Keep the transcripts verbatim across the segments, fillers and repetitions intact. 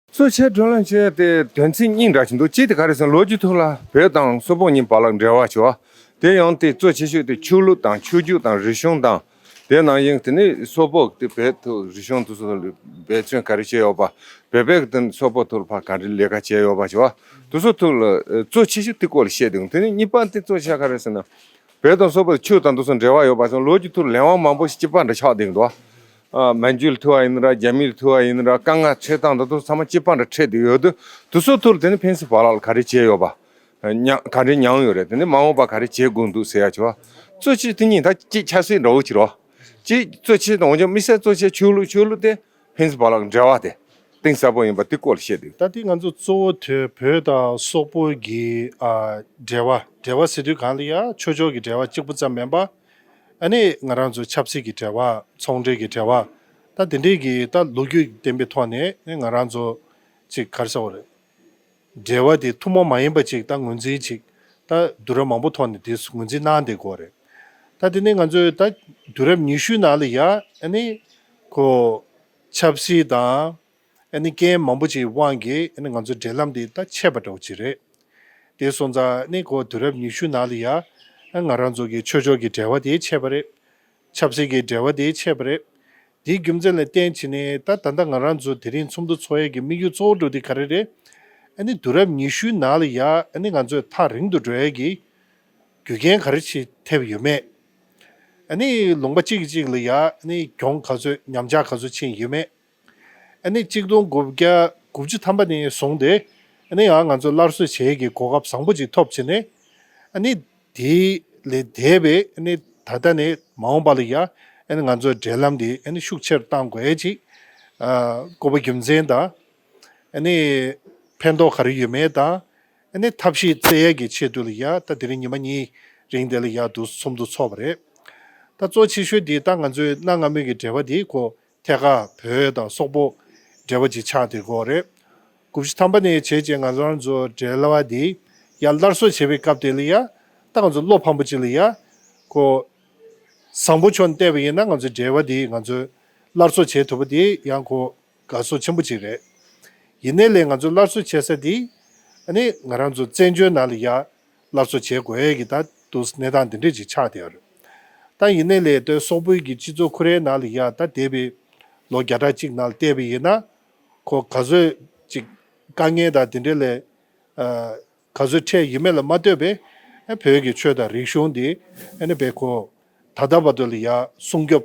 གཙོ་ཆེ་བགྲོ་གླེང་བྱས་ཏེ་དོན་ཚན་གཉིས་འདྲ་ཞིག་འདུག་གཅིག་དེ་ག་རེ་ཟེར་ན་ལོ་རྒྱུས་ཐོག་ལ་བོད་དང་སོག་པོ་གཉིས་བར་ལ་འབྲེལ་བ་བྱུང་བ། དེ་ཡང་དེ་གཙོ་ཆེ་ཤོས་དེ་ཆོས་ལུགས་དང་ཆོས་བརྒྱུད་དང་རིག་གཞུང་དང་། དེ་ནང་བཞིན་དེ་ནི་སོག་པོ་དེ་བོད་དུ་རིག་གཞུང་དེ་ཚོ་ལ་འབད་བརྩོན་ག་རེ་བྱས་ཡོད་པ། བོད་པས་དེ་སོག་པོ་ཐོག་ལ་ཕར་ག་རེ་ལས་ཀ་བྱས་ཡོད་པ་བྱས་པ། དེ་ཚོ་ཐོག་ལ་གཙོ་ཆེ་ཤོས་དེ་སྐོར་ལ་བཤད་འདུག་དེ་ནི་གཉིས་པ་དེ་གཙོ་ཆེ་ག་རེ་ཟེར་ན། བོད་དང་སོག་པོ་ཆོས་དང་དེ་ཚོ་འབྲེལ་བ་ཡོད་པ་སོང་ལོ་རྒྱུས་ཐོག་ལས་དབང་མང་པོ་ཞིག་གཅིག་པ་འདྲ་ཆགས་བསྡད་འདུག་ཨ། མན་ཇུ་ལ་ཐུག་པ་ཡིན་ན་ར་རྒྱ་མི་ལ་ཐུག་པ་ཡིན་ན་ར་དཀའ་ངལ་འཕྲད་སྟངས་དེ་ཚོ་ཚང་མ་གཅིག་པ་འདྲ་འཕྲད་བསྡད་ཡོད་དུས་དེ་ཚོ་ཐོག་ལ་དེ་ནི་ཕན་སེམས་བར་ལ་ག་རེ་བྱས་ཡོད་པ། ཉ་ག་འདྲའི་མྱངས་ཡོད་རེད། དེ་ནི་མ་འོངས་པ་ག་རེ་བྱེད་དགོས་འདུག་ཟེར་ཡ་ཆེ་བ། གཙོ་ཆེ་དེ་གཉིས་ད་གཅིག་ཆབ་སྲིད་འདྲ་བོ་ཅིག་རོ། གཅིག་གཙོ་ཆེ་དང་འོན་ཀྱང་དམིགས་བསལ་གཙོ་ཆེ་ཆོས་ལུགས་ཆོས་ལུགས་དེ་ཕན་ཚུན་བར་ལ་འབྲེལ་བ་དེ་གཏིང་ཟབ་པོ་ཡིན་པ་དེ་སྐོར་ལ་བཤད་དེ། ད་དེ་ང་ཚོ་གཙོ་བོ་དེ་བོད་དང་སོག་པོ་གི་ཨ་འབྲེལ་བ་འབྲེལ་བ་ཟེར་དུས་གང་ལ་ཡ་ཆོས་ཕྱོགས་ཀྱི་འབྲེལ་བ་གཅིག་པུ་ཙམ་མིན་པ། ཨ་ནི་ང་རང་ཚོ་ཆབ་སྲིད་ཀྱི་འབྲེལ་བ་ཚོང་འབྲེལ་གྱི་འབྲེལ་བ། ད་དེ་འདྲས་ཀྱི་ད་ལོ་རྒྱུས་ལྡན་པའི་ཐོག་ནས་ང་རང་ཚོ་ཅིག་ག་རེ་ཟེར་དགོས་རེད། འབྲེལ་བ་དེ་ཐུན་མོང་མ་ཡིན་པ་ཅིག་ད་ངོས་འཛིན་ཅིག་ད་དུས་རབས་མང་པོ་ཐོག་ནས་དེ་ངོས་འཛིན་གནང་བསྡད་ཀྱི་ཡོད་རེད། ད་དེ་ནས་ང་ཚོས་ད་དུས་རབས་ཉི་ཤུའི་ནང་ལ་ཡ་ཨ་ནི་ཁོ་ཆབ་སྲིད་དང་ཨ་ནི་རྐྱེན་མང་པོ་ཅིག་དབང་གིས་ཨ་ནི་ང་ཚོའི་འབྲེལ་ལམ་དེ་ད་ཆད་པ་འདྲ་བོ་ཅིག་རེད། དེ་སོང་ཙང་ཨ་ནི་ཁོ་དུས་རབས་ཉི་ཤུའི་ནང་ལ་ཡ་ཨ་ང་རང་ཚོ་གི་ཆོས་ཕྱོགས་ཀྱི་འབྲེལ་བ་དེ་ཆད་པ་རེད། ཆབ་སྲིད་ཀྱི་འབྲེལ་བ་དེ་ཆད་པ་རེད། དེའི་རྒྱུ་མཚན་ལ་བརྟེན་བྱས་ནས་ད་ད་ལྟ་ང་རང་ཚོ་དེ་རིང་ཚོགས་འདུ་ཚོགས་ཡས་ཀྱི་དམིགས་ཡུལ་གཙོ་བོ་འདྲ་བོ་དེ་ག་རེ་རེད། ཨ་ནི་དུས་རབས་ཉི་ཤུའི་ནང་ལ་ཡ་ཨ་ནི་ང་ཚོས་ཐག་རིང་དུ་འགྲོ་ཡས་ཀྱི་རྒྱུ་རྐྱེན་ག་རེ་ཞིག་ཐེབས་ཡོད་མེད། ཨ་ནི་ལུང་པ་གཅིག་གིས་གཅིག་ལ་ཡ་ཨ་ནི་གྱོང་ག་ཚོད་ཉམས་ཆག་ག་ཚོད་ཕྱིན་ཡོད་མེད། ཨ་ནི་གཅིག་སྟོང་དགུ་བརྒྱ་དགུ་བཅུ་ཐམ་པ་ནས་བཟུང་སྟེ་ཨ་ནི་ཡང་ང་ཚོ་སླར་གསོ་བྱེད་ཀྱི་གོ་སྐབས་བཟང་པོ་ཅིག་ཐོབ་བྱས་ནས་ཨ་ནི་དེ་ལས་འདས་པའི་ཨ་ནི་ད་ལྟ་ནས་མ་འོངས་པ་ལ་ཡ་ཨ་ནི་ང་ཚོའི་འབྲེལ་ལམ་དེ་ཨ་ནི་ཤུགས་ཆེར་གཏང་དགོས་ཡས་ཅིག་ཨ་དགོས་པ་རྒྱུ་མཚན་དང་ཨ་ནི་ཕན་ཐོགས་ག་རེ་ཡོད་མེད་དང་། ཨ་ནི་ཐབས་ཤེས་བཙལ་ཡས་ཀྱི་ཆེད་དུ་ལ་ཡ་ད་དེ་རིང་ཉི་མ་གཉིས་རིང་དེ་ལ་ཡ་འདུག་ཚོགས་འདུ་ཚོགས་པ་རེད། ད་གཙོ་ཆེ་ཤོས་འདི་ད་ང་ཚོའི་གནའ་སྔ་མོའི་གི་འབྲེལ་བ་འདི་ཁོ་ཐད་ཀར་བོད་དང་སོག་པོ་འབྲེལ་བ་ཅིག་ཆགས་བསྡད་ཀྱི་ཡོད་རེད། དགུ་བཅུ་ཐམ་པ་ནས་བྱས་རྗེས་ང་ཚོ་རང་ཚོ་འབྲེལ་བ་འདི་ཡར་སླར་གསོ་བྱེད་པའི་སྐབས་དེ་ལ་ཡ་ད་ང་ཚོ་བློ་ཕམ་པོ་ཅིག་ལ་ཡ་ཁོ་བཟང་པོ་ཕྱོགས་ནས་བལྟས་པ་ཡིན་ན་ང་ཚོའི་འབྲེལ་བ་འདི་ང་ཚོས་སླར་གསོ་བྱེད་ཐུབ་པ་འདི་ཡང་ཁོ་དགའ་ཚོར་ཆེན་པོ་ཅིག་རེད། ཡིན་ནའི་ལས་ང་ཚོ་སླར་གསོ་བྱེད་ས་འདི་ཨ་ནི་ང་རང་ཚོ་བཙན་བྱོལ་ནང་ལ་ཡ་སླར་གསོ་བྱེད་དགོས་ཡས་ཀྱི་ད་དུ་གནས་སྟངས་འདི་འདྲས་ཅིག་ཆགས་བསྡད་ཡོད་རེད། ད་ཡིན་ནའི་ལས་དེ་སོག་པོའི་གི་སྤྱི་ཚོགས་ཁོ་རའི་ནང་ལ་ཡ་ད་འདས་པའི་ལོ་བརྒྱ་ཕྲག་གཅིག་ནང་ལ་བལྟས་པ་ཡིན་ན་ཁོ་ག་ཚོད་ཅིག་དཀའ་ངལ་དང་དེ་འདྲས་ལས་ཨ་ག་ཚོད་འཕྲད་ཡོད་མེད་ལ་མ་ལྟོས་པའི་ཨ་བོད་ཀྱི་ཆོས་དང་རིག་གཞུང་འདི་ཨ་ནི་བས་ཁོ་ད་ལྟ་བར་དུ་ལ་ཡ་སྲུང་སྐྱོབ་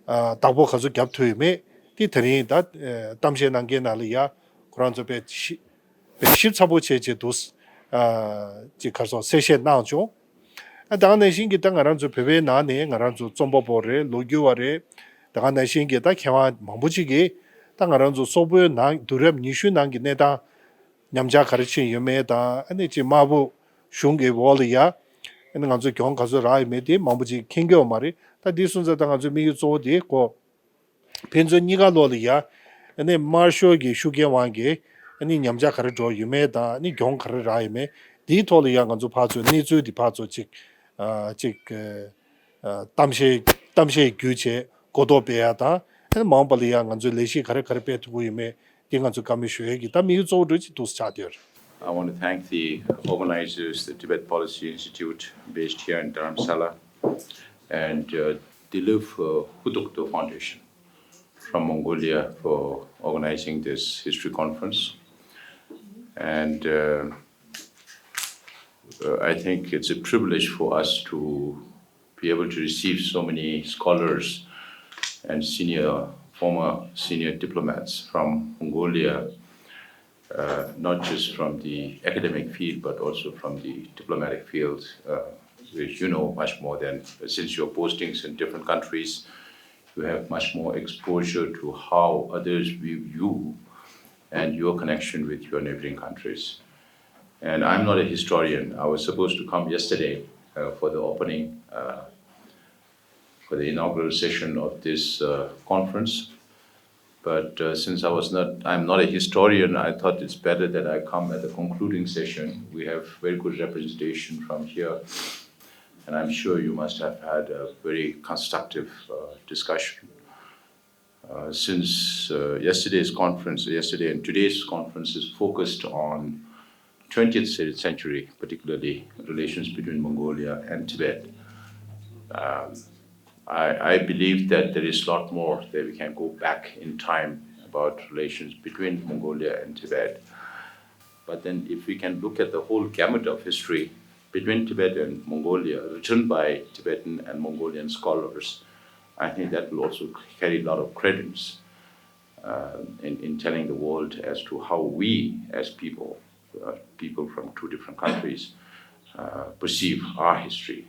ཨ་བདག་པོ་ག་ཚོད་རྒྱབ་ཐུབ་ཡོད་མེད་དེ་དེ་རིང་ད་ཨ་གཏམ་བཤད་གནང་མཁན་ནང་ལ་ཡ་ཁོ་རང་ཚོ་དཔེ་ཞིབ་དཔེ་ཞིབ་ཚགས་པོ་བྱས་བྱས་འདུག་ཨ་ཅིག་ག་རེ་ཟེར་གསལ་བཤད་གནང་བྱུང་། ཨ་ད་ག་ནང་བཞིན་གྱི་ད་ང་རང་ཚོ་བོད་པའི་ནང་ནས་ང་རང་ཚོ་རྩོམ་པ་པོ་རེད། ལོ་རྒྱུས་པ་རེད། ད་ག་ནང་བཞིན་གྱི་ད་མཁས་དབང་མང་པོ་ཅིག་གིས་ད་ང་རང་ཚོ་སོག་པོའི་ནང་དུས་རབས་ཉི་ཤུའི་ནང་གི་གནས་སྟངས་ཉམས་ཆག་ག་རེ་ཕྱིན་ཡོད་མེད་དང་ཨ་ནི་ཅིག་དམར་པོ་གཞུང་གི་འོག་ལ་ཡ་ཨ་ནི་ང་ཚོ་གྱོང་ག་ཚོད་རག་ཡོད་མེད་དེ་མང་པོ་ཅིག་མཁྱེན་གྱི་ཡོད་མ་རེད། ད་འདི་སོང་ཙང་ད་ང་ཚོའི་དམིགས་ཡུལ་གཙོ་བོ་དེ་ཁོ་ཕན་ཚུན་གཉིས་ཀ་ལོག་ལ་ཡ་ཨ་ནི་དམར་ཤོག་གི་ཤུགས་རྐྱེན་དབང་གིས་ཨ་ནི་ཉམས་ཆག་ག་རེ་འགྲོ་ཡོད་མེད་དང་ཨ་ནི་གྱོང་ག་རེ་རག་ཡོད་མེད་འདིའི་ཐོག་ལ་ཡ་ང་ཚོ་ཕར་ཚུར་གནས་ཚུལ་འདི་ཕར་ཚུར་ཅིག་ཨ་ཅིག་ཨ་གཏམ་བཤད་གཏམ་བཤད་བརྒྱུད་བྱས་གོ་རྟོགས་སྤེལ་ཡ་དང་ཨ་ནི་མ་འོངས་པ་ལ་ཡ་ང་ཚོས་ལས་གཞི་ག་རེ་ག་རེ་སྤེལ་ཐུབ་ཀྱི་ཡོད་མེད་འདི་ང་ཚོས་བཀའ་མོལ་ཞུ་ཡ་གི་ད་དམིགས་ཡུལ་གཙོ་བོ་འདྲ་ཅིག་འདུག་ཆགས་བསྡད་ཡོད་རེད། I want to thank the organizers, the Tibet Policy Institute, based here in Dharamsala, and uh, the Luf uh, Hudokdo Foundation from Mongolia for organizing this history conference. And uh, uh, I think it's a privilege for us to be able to receive so many scholars and senior, former senior diplomats from Mongolia, uh, not just from the academic field, but also from the diplomatic field, uh, which you know much more than, since your postings in different countries, you have much more exposure to how others view you and your connection with your neighboring countries. And I'm not a historian. I was supposed to come yesterday uh, for the opening, uh, for the inaugural session of this uh, conference. But uh, since I was not, I'm not a historian, I thought it's better that I come at the concluding session. We have very good representation from here, and I'm sure you must have had a very constructive uh, discussion. Uh, since uh, yesterday's conference, yesterday and today's conference is focused on twentieth century, particularly relations between Mongolia and Tibet. Um, I, I believe that there is a lot more that we can go back in time about relations between Mongolia and Tibet. But then, if we can look at the whole gamut of history between Tibet and Mongolia, written by Tibetan and Mongolian scholars, I think that will also carry a lot of credence uh, in, in telling the world as to how we, as people, uh, people from two different countries, uh, perceive our history,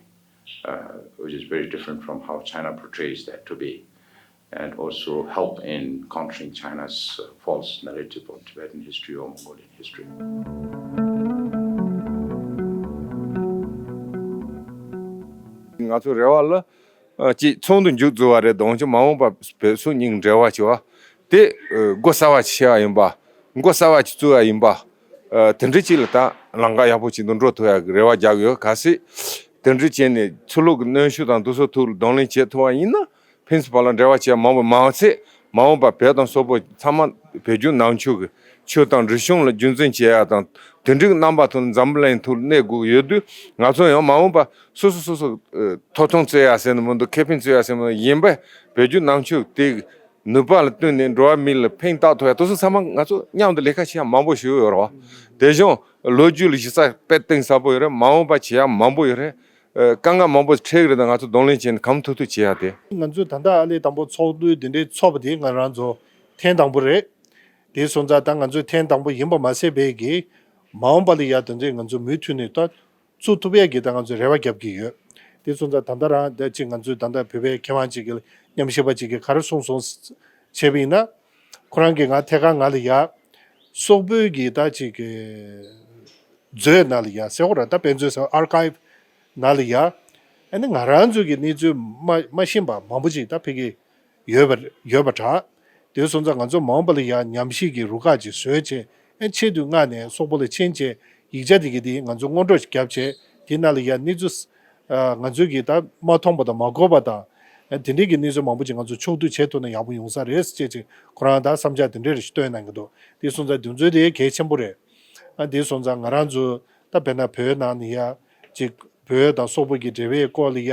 uh, which is very different from how China portrays that to be, and also help in countering China's uh, false narrative of Tibetan history or Mongolian history. ང་ཚོ་རེ་བ་ལ་ཅིག་ཚོགས་འདུ་མཇུག་བསྡུ་བ་རེད། གདོང་ཅུ་མ་འོངས་པ་བོད་སོག་གཉིས་འབྲེལ་བ་བྱེད་པ་དེ་སྒོ་གསར་བ་ཞིག་ཕྱེ་བ་ཡིན་པ། སྒོ་གསར་བ་ཞིག་བཙུགས་པ་ཡིན་པ། དེ་འདྲ་ཅིག་ལ་ད་ལམ་ཁ་ཡག་པོ་ཅིག་ཏུ་འགྲོ་ཐུབ་ཡག་གི་རེ་བ་རྒྱག་ཡོད། གལ་སྲིད་དེ་འདྲ་བྱས་ནས་ཕྱི་ལོགས་ཀྱི་གནོན་ཤུགས་དང་དེ་ཚོ་ཐུགས་ལ་གདོང་ལེན་བྱེད་ཐུབ་པ་ཡིན་ན། ཕན་ཚུན་བར་ལ་འབྲེལ་བ་བྱེད་ཡག་མང་པོ་མང་ཚེ་མ་འོངས་པ་བོད་དང་སོག་པོ་ཚང་མ་བོད་བརྒྱུད་ནང་ཆོས་ཀྱི་ཆོས་དང་རིག་གཞུང་ལ་རྒྱུན་འཛིན་བྱེད་ཡག་དང་དེ་འདྲའི་རྣམ་པ་ཐོག་ནས་འཛམ་བུ་གླིང་ཐོག་གནས་དགོས་ཀྱི་ཡོད་དུས། ང་ཚོ་ཡང་མ་འོངས་པ་སོ་སོ་སོ་སོ་ཐོབ་ཐང་རྩོད་ཡག་ཟེར་ནི་མི་འདུག་ཁེ་ཕན་རྩོད་ཡག་ཟེར་ནི་མི་འདུག་ཡིན་པས་བོད་བརྒྱུད་ནང་ཆོས་དེ་ནུས་པ་ལ་བསྟུན་ནས་འགྲོ་བ་མི་ལ་ཕན་བཏགས་ཐུབ་ཡག་དེ་ཚོ་ཚང་མ་ང་ཚོ་མཉམ་དུ་ལས་ཀ་བྱེད་ཡག་མང་པོ་ཞིག་ཡོད་རེད་བ། དེ་བཞིན་ལོ་རྒྱུས་ལ་གཞི་རྩ་དཔེ་གཏིང་ཟབ་པོ་ཡོད་རེད། མ་འོངས་པ་བྱེད་ཡག་མང་པོ་ཡོད་རེད། དཀའ་ངལ་མང་པོ་འཕྲད་ཀྱི་རེད། ད་ང་ཚོ་གདོང་ལེན་བྱས་ནས་གང་ཐུབ་ཐུབ་བྱེད་ཡག་དེ། ང་ཚོས་ད་ལྟ་ཨ་ལས་དང་པོ་ཚོགས་འདུ་འདི་འདྲའི་ཚོགས་པ་དེ་ང་རང་ཚོ་ཐེངས་དང་པོ་རེད། དེ་སོང་ཙང་ད་ང་ཚོས་ཐེངས་དང་པོ་ཡིན་པ་མ་ཟད་པའི་གི་མ་འོངས་པ་ལ་ཡ་དེ་འདྲའི་ང་ཚོ་མུ་མཐུད་ནས་ད་བཙུགས་ཐུབ་ཡག་གི་ད་ང་ཚོས་རེ་བ་རྒྱབ་ཀྱི་ཡོད། དེ་སོང་ཙང་ད་ལྟ་རང་ད་ཅིག་ང་ཚོས་ད་ལྟ་བོད་པའི་མཁས་དབང་ཅིག་གིས་མཉམ་ཞུགས་པ་ཅིག་གིས་ག་རེ་གསུངས་སོང་བྱས་པ་ཡིན་ན། ཁོ་རང་གིས་ང་ཐད་ཀར་ང་ལ་ཡ་སོག་པོའི་གི་ད་ཅིག་གི་མཛོད་ནང་ལ་ཡ་ཟེར་བ་ར་ད་དཔེ་མཛོད་ཟེར་ཨར་ཁའིབ་ནང་ལ་ཡ། ཨ་ནི་ང་རང་ཚོ་གི་གནས་ཚུལ་མ་མ་ཤེས་པ་མང་པོ་ཅིག་ད་ཕ་གི་ཡོད་པ་ཡོད་པ་འདྲ། དེ་སོང་ཙང་ང་ཚོ་མ་འོངས་པ་ལ་ཡ་ཉམས་ཞིབ་ཀྱི་རུ་ཁག་ཅིག་བཟོས་བྱས་ཨ་ཆེད་དུ་མངགས་ནས་སོག་པོ་ལ་ཕྱིན་བྱས་ཡིག་ཆ་དེ་གི་དེ་ང་ཚོ་སྔོན་འགྲོ་ཞིག་བརྒྱབ་བྱས་དེ་ནང་ལ་ཡ་གནས་ཚུལ་ཨ་ང་ཚོས་གི་ད་མ་མཐོང་པ་དང་མ་གོ་བ་དང་ཨ་དེ་འདྲའི་གི་གནས་ཚུལ་མང་པོ་ཅིག་ང་ཚོ་ཕྱོགས་བསྡུས་བྱེད་ཐུབ་ན་ཡག་པོ་ཡོང་ས་རེད་ཅེས་ཅིག་ཁོ་རང་ད་བསམ་འཆར་དེ་འདྲ་རེ་ཞིག་བཏོན་གནང་གི་འདུག་དེ་སོང་ཙང་དེ་ཚོ་དེ་གལ་ཆེན་པོ་རེད། ཨ་དེ་སོང་ཙང་ང་རང་ཚོ་ད་དཔེར་ན་བོད་ནང་ནས་ཡ་ཅིག་བོད་དང་སོག་པོ་གི་འབྲེལ་བའི་སྐོར་ལ་ཡ་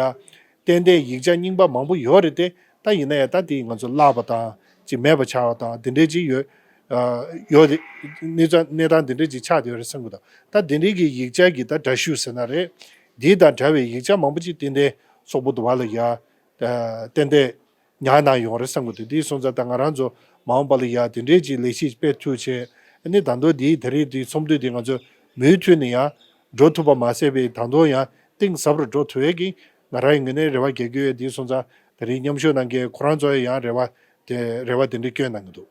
ཏན་ཏན་ཡིག་ཆ་རྙིང་པ་མང་པོ་ཡོད་རེད་དེ། ད་ཡིན་ན་ཡང་ད་དེ་ང་ཚོ་བརླག་པ་དང་ཅིག་མེད་པ་ཆགས་པ་དང་དེ་འདྲའི་ཅིག་ཡོད་ཨ་ཡོད་རེད། གནས་ཚུལ་གནས་སྟངས་དེ་འདྲའི་ཅིག་ཆགས་བསྡད་ཡོད་རེད་བསམ་གི་འདུག་ད་དེ་འདྲའི་གི་ཡིག་ཆ་གི་ད་འདྲ་བཤུས་ཟེར་ན་རེད། དེ་དང་འདྲ་བའི་ཡིག་ཆ་མང་པོ་ཅིག་ཏན་ཏན་སོག་པོ་དུ་བ་ལ་ཡ་ཨ་ཏན་ཏན་ཉར་གནང་ཡོང་རེད་བསམ་གི་འདུག་དེ་སོང་ཙང་ད་ང་རང་ཚོ་མ་འོངས་པ་ལ་ཡ་དེ་འདྲའི་ཅིག་ལས་གཞི་སྤེལ་ཐུབ་བྱས་ཨ་ནི་ད་དུང་དེའི་ད་རེས་དེའི་ཚོགས་འདུ་དེ་ང་ཚོ་མུ་མཐུད་ནས་ཡང་འགྲོ་ཐུབ་པ་མ་ཟད་པའི་ད་དུང་ཡང་གཏིང་ཟབ་རུ་འགྲོ་ཐུབ་ཡས་ཀྱི་ང་རང་ཡི་ངོས་ནས་རེ་བ་རྒྱག་གི་ཡོད། དེ་སོང་ཙང་ད་རེས་མཉམ་ཞུགས་གནང་མཁན་ཁོ་རང་ཚོ་ཡང་རེ་བ་དེ་རེ་བ་དེ་འདྲ་བསྐྱོན་གནང་གི་འདུག